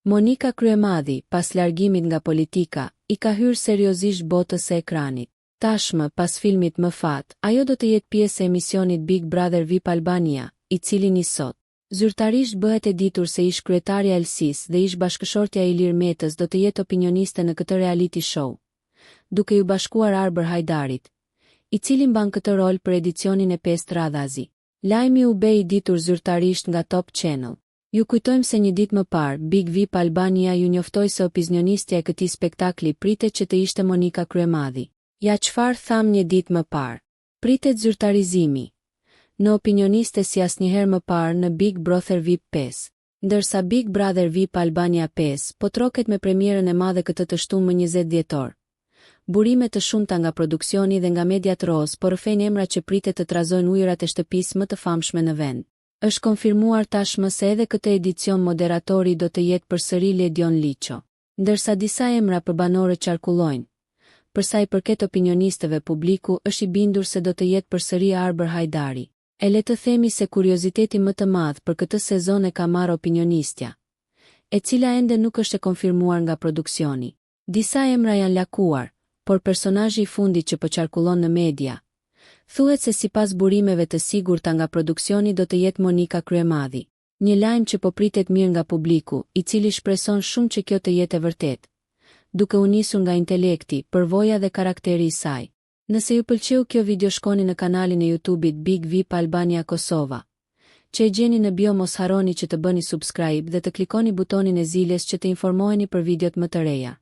Monika Kryemadhi, pas largimit nga politika, i ka hyrë seriozisht botës së ekranit. Tashmë, pas filmit Më fat, ajo do të jetë pjesë e emisionit Big Brother VIP Albania, i cili nis sot. Zyrtarisht bëhet e ditur se ish-kryetarja e LSI-së dhe ish-bashkëshortja e Ilir Metës do të jetë opinioniste në këtë reality show, duke iu bashkuar Arbër Hajdarit, i cili mban këtë rol për edicionin e pestë radhazi. Lajmi u bë i ditur zyrtarisht nga Top Channel. Ju kujtojmë se një ditë më parë, Big VIP Albania ju njoftoi se opinionistja e këtij spektakli pritet që të ishte Monika Kryemadhi. Ja çfarë thamë një ditë më parë. Pritet zyrtarizimi. Në opinioniste si asnjëherë më parë në Big Brother VIP 5. Ndërsa Big Brother VIP Albania 5 po troket me premierën e madhe këtë të shtunë më 20 dhjetor. Burime të shumta nga produksioni dhe nga mediat rozë po rrëfejnë emra që pritet të trazojnë ujërat e shtëpisë më të famshme në vend. Është konfirmuar tashmë se edhe këtë edicion moderatori do të jetë përsëri Ledion Liço. Ndërsa disa emra për banorët qarkullojnë. Për sa i përket opinionistëve publiku është i bindur se do të jetë përsëri Arbër Hajdari. E le të themi se kuriozitetin më të madh për këtë sezon e ka marrë opinionistja, e cila ende nuk është e konfirmuar nga produksioni. Disa emra janë lakuar, por personazhi i fundit që po qarkullon në media, thuhet se sipas burimeve të sigurta nga produksioni do të jetë Monika Kryemadhi. Një lajm që po pritet mirë nga publiku, i cili shpreson shumë që kjo të jetë e vërtetë. Duke u nisur nga intelekti, përvoja dhe karakteri i saj. Nëse ju pëlqeu kjo video shkoni në kanalin e YouTube-it Big VIP Albania Kosova, që e gjeni në bio mos harroni që të bëni subscribe dhe të klikoni butonin e ziles që të informoheni për videot më të reja.